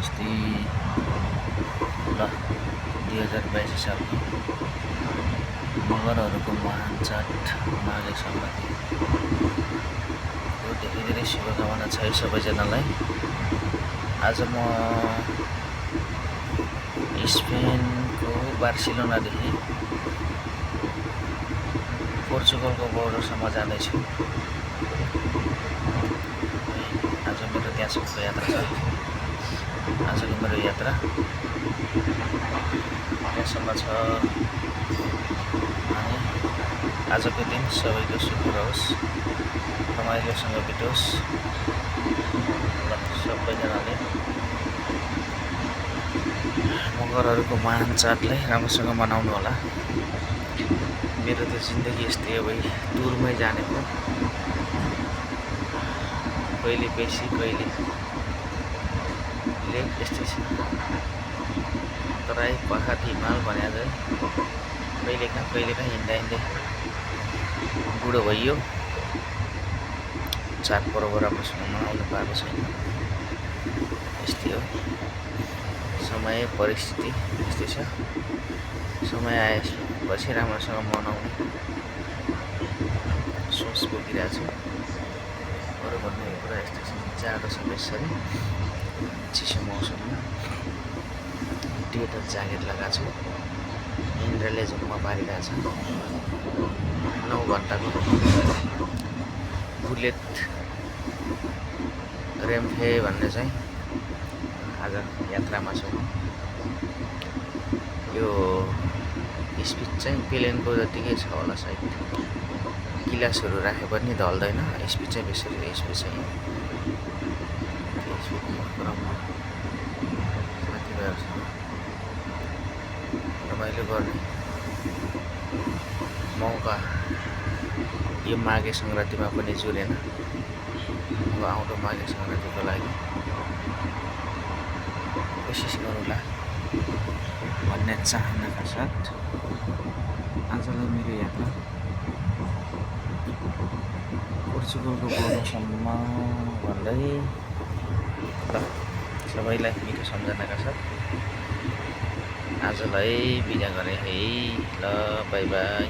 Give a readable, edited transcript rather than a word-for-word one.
अस्ति ल 2022 सालको मगरहरूको महान चाड माघे सङ्क्रान्तिको धेरै धेरै शुभकामना छ सबैजनालाई। आज म स्पेनको बार्सिलोनादेखि पोर्चुगलको बोर्डरसम्म जाँदैछु। आज मेरो त्यहाँसम्मको यात्रा छ। आजको मेरो यात्रा त्यहाँसम्म छ अनि आजको दिन सबैको शुभ रहोस्, रमाइलोसँग बितोस्। सबैजनाले मगरहरूको महान चाडलाई राम्रोसँग मनाउनु होला। मेरो त जिन्दगी यस्तै हो भाइ, टुरमै जाने हो, कहिले बेसी कहिले लेक यस्तै छ। तराई पाखात हिमाल भने चाहिँ कहिलेकाहीँ हिँड्दै बुढो भइयो, चाडपर्व राम्रोसँग मनाउनु पाएको छैन। यस्तै हो, समय परिस्थिति यस्तै छ। समय आएपछि राम्रोसँग मनाउने सोच बोकिरहेको छु। अरू भन्ने कुरा यस्तो छ, जाडो छ बेसरी, चिसो मौसममा डेटर ज्याकेट लगाएको छु। इन्द्रले झुम्मा पारिरहेछ। 9 घन्टाको बुलेट रेम्फे भन्ने चाहिँ आज यात्रामा छु। यो स्पिड चाहिँ प्लेनको जतिकै छ होला सायद। गिलासहरू राखे पनि ढल्दैन, स्पिड चाहिँ बेसरी स्पिड चाहिँ क्रममा साथीभाइहरूसँग रमाइलो गर्ने मौका यो माघे सङ्क्रान्तिमा पनि जुरेन। अब आउँदो माघे सङ्क्रान्तिको लागि कोसिस गरौँला भन्ने चाहनाका साथ आजलाई मेरो यात्रा पोर्चुगलको बोर्डरसम्म भन्दै ल सबैलाई मिठो सम्झनाका साथ आजलाई बिदा गरेँ है। ल बाई बाई।